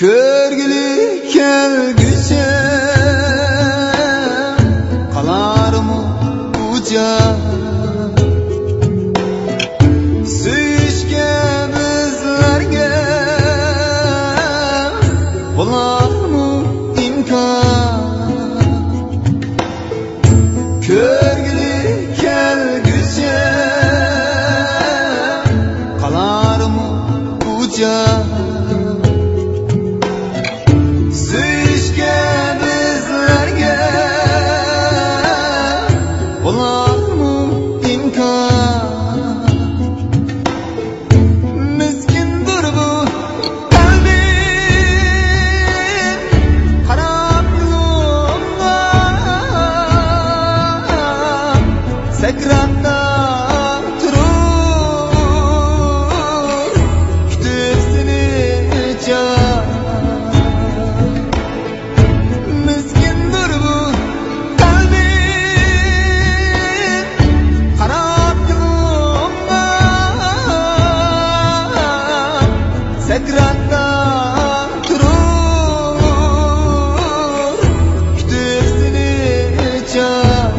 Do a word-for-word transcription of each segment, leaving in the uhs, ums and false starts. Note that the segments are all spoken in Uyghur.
كۆرگىلى كەلگۈچە قالارمۇ بۇ جان؟ سۆيۈشكە بىزلەرگە بولارمۇ ئىمكان؟ كۆرگىلى كەلگۈچە قالارمۇ بۇ جان؟ سۆيۈشكە بىزلەرگە بولارمۇ ئىمكان؟ مىسكىندۇر بۇ قەلبىم، قاراپ يولۇڭغا، سەكراتتا تۇرۇپ كۈتۈپ سېنى جان. مىسكىندۇر بۇ قەلبىم، قاراپ يولۇڭغا، سەكراتتا تۇرۇپ كۈتۈپ سېنى جان.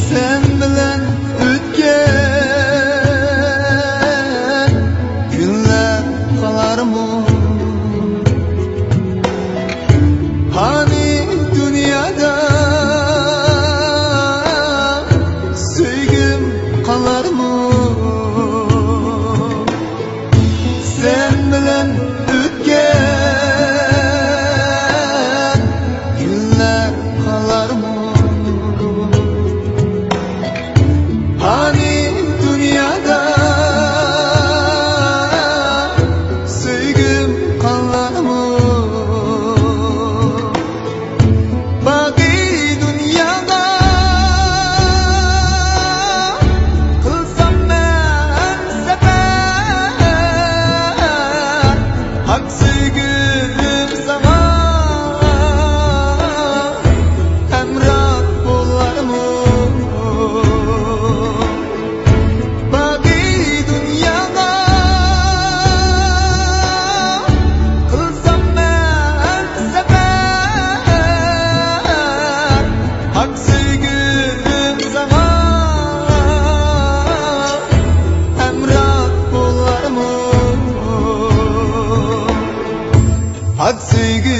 سەن بىلەن ئۆتكەن كۈنلەر قالارمۇ؟ پانىي دۇنيادا سۆيگۈم قالارمۇ؟ سەن بىلەن ئۆتكەن كۈنلەر قالارمۇ؟ پانىي دۇنيادا سۆيگۈم قالارمۇ؟ باقىي دۇنياغا قىلسام مەن سەپەر، ھەق سۆيگۈم ساڭا ھەمراھ بولارمۇ؟ باقىي دۇنياغا قىلسام مەن سەپەر، ھەق سۆيگۈم ساڭا ھەمراھ بولارمۇ؟ ھەق سۆيگۈ